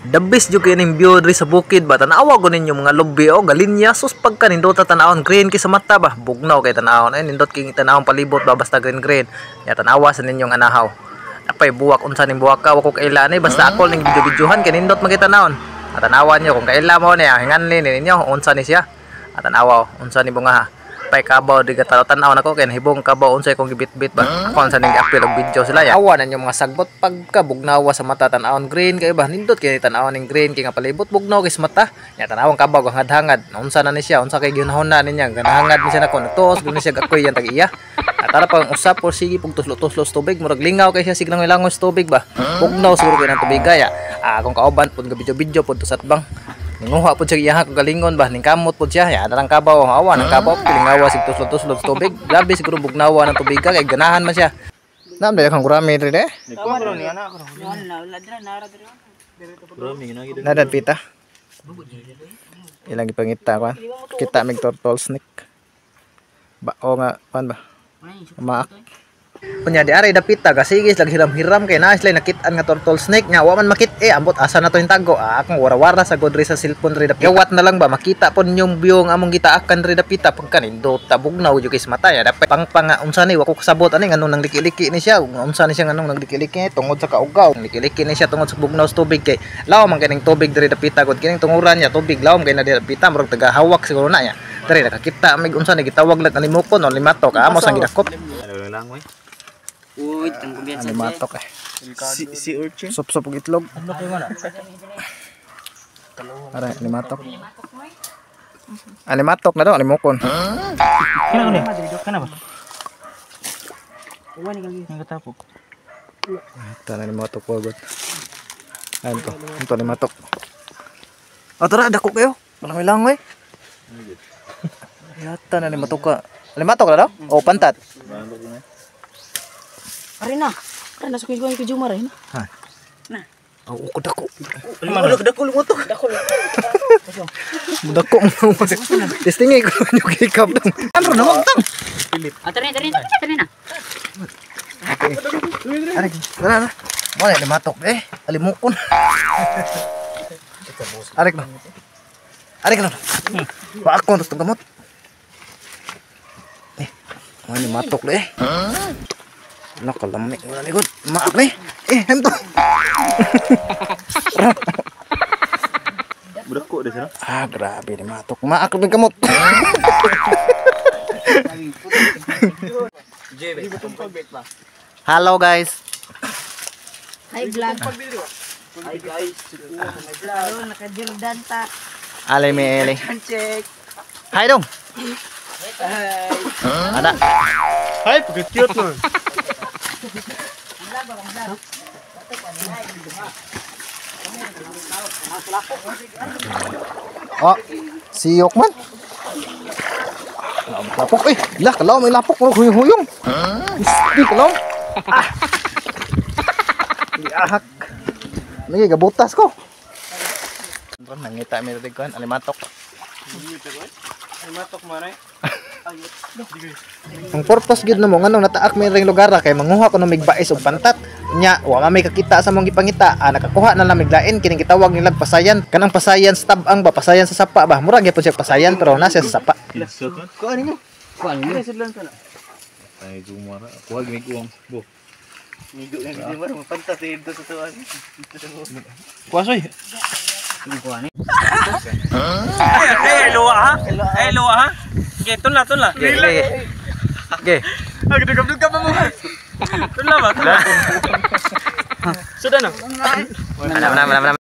The best jud kay ning view diri sa bukid ba. Tan-awa ko ninyo mga lubi o galinya sus pagka nindota tan-awon green kay sa mata ba. Bugnaw kay tan-awon ay nindot kay tan-awon palibot ba basta green green. Ya tan-awa sa ninyong anahaw. Napay buwak unsa ning buwak ka wa ko kaila ni basta ako ning video-videohan kay nindot man kay tan-awon. Tan-awa niyo kung kaila mo niya hinganli ninyo unsa ni siya. Tan-awa unsa ni bunga ha. Pay kabaw di ka tan-aw nako kay nahibong kabaw unsay kong gibitbit ba. Ako unsa ning giapil og video sila ya. Awa ninyo mga sagbot pagka bugnawa sa mata tan-awon green kay ba nindot kay tan-awon ning green kay nga palibot bugnaw kay sa mata. Nya tan-awon kabaw hangad-hangad. Unsa na ni siya unsa kay gihunahon ninya ganahangad ni siya nako nagtuos gud ni siya akoy yan tag iya. Tara pang usap or sige pug tuslo-tuslo sa tubig murag lingaw kay siya sige langoy sa tubig ba. Bugnaw siguro kay nang tubig ya. Akong kauban pud ga video-video pud to sa atbang. Ninguha pud siya iyaha kog galingon ba ning kamot pud siya ya narang kabaw awa nang kabaw pilingawa sig tuslo-tuslo sa tubig. Grabe siguro bugnawa ng tubig kay ganahan man siya. Naam dai kang gurami diri de. Nadad pita. Ilang gipangita ko. Kita mig turtle snake. Bao nga kuan ba? Maak. Unya di aray dapita gasigis lag hiram-hiram kay naa sila nakit-an nga turtle snake nya wa man makit-e ambot asa na to yung tago. Akong wara-wara sa god sa cellphone diri dapita. Yawat na lang ba makita pon ninyong view nga among gitaakan diri dapita pagka nindot bugnaw jud kay sa mata ya dapat pangpang nga unsa ni wa ko kasabot ani nganong nang liki-liki ni siya unsa ni siya nganong nagliki-liki tungod sa kaugaw. Liki-liki ni siya tungod sa bugnaw sa tubig kay lawom man kining tubig diri dapita god kining tunguran niya tubig lawom kay na diri dapita murag tagahawak siguro na ya. Diri nakakita mig unsa ni gitawag lag animukon o limatok amo sang gidakop. Langoy. Uy, tang kumbiyansa. Animatok eh. Si urchin. Sup-sup og itlog. Aray, animatok. Animatok na daw, animukon. Kana ni? Kana ba? Ang katapok. Ito na animatok po agad. Ayun to. Ito animatok. O tara, dako kayo. Malangoy-langoy. Yata na animatok ka. Animatok na daw? O pantat? Ari na. Ari na sa kuy Jumar eh. Ha. Na. Oh, uko dako. Ano dako lumoto. Dako. Dako mo. Testingay ko yung kikap dong. Ano na magtang? Ah, tari tari tari na. Ari, tara na. Mo na limatok eh. Alimukon. Arik na. Arik na. Ba ako tas gamot. Eh, mo ni matok le eh. Nakalamig mo na likod. Maak ni. Eh, hem to. Budako de sira. Ah, grabe ni matok. Maak ni gamot. Hello guys. Hi vlog. Hi guys. Hello, naka-Jordan ta. Ale me ele. Check. Hi dong. Hi. Ada. Hi, cute nun. Oh, siyok man. Lapok eh. Lah, kalau may lapok mo huyong-huyong. Hindi kalau. Ah. Giahak. Nagi gabutas ko. Nangita mi diri kuan alimatok. Alimatok man ay. Ang purpose gyud namo nganong nataak mi ring lugar kay manguha kuno mig bais og pantat. Nya wa man may kakita sa mong gipangita, nakakuha na lang mig lain kining gitawag nilag pasayan. Kanang pasayan sa tabang ba, pasayan sa sapa ba. Murag gyapon siya pasayan pero na siya sa sapa. Kuan ninyo. Kuan ninyo. Ay jumara. Kuha gid uwang bo. Migo nga gid mo pantat dito sa tuwan. Kuha soy. Eh, luwa ha? Eh, luwa ha? Okay, tunla, tunla. Okay, okay. Okay. Agdugab-dugab pa mo. Tunla ba? Tunla. Sudah na. Mana mana mana.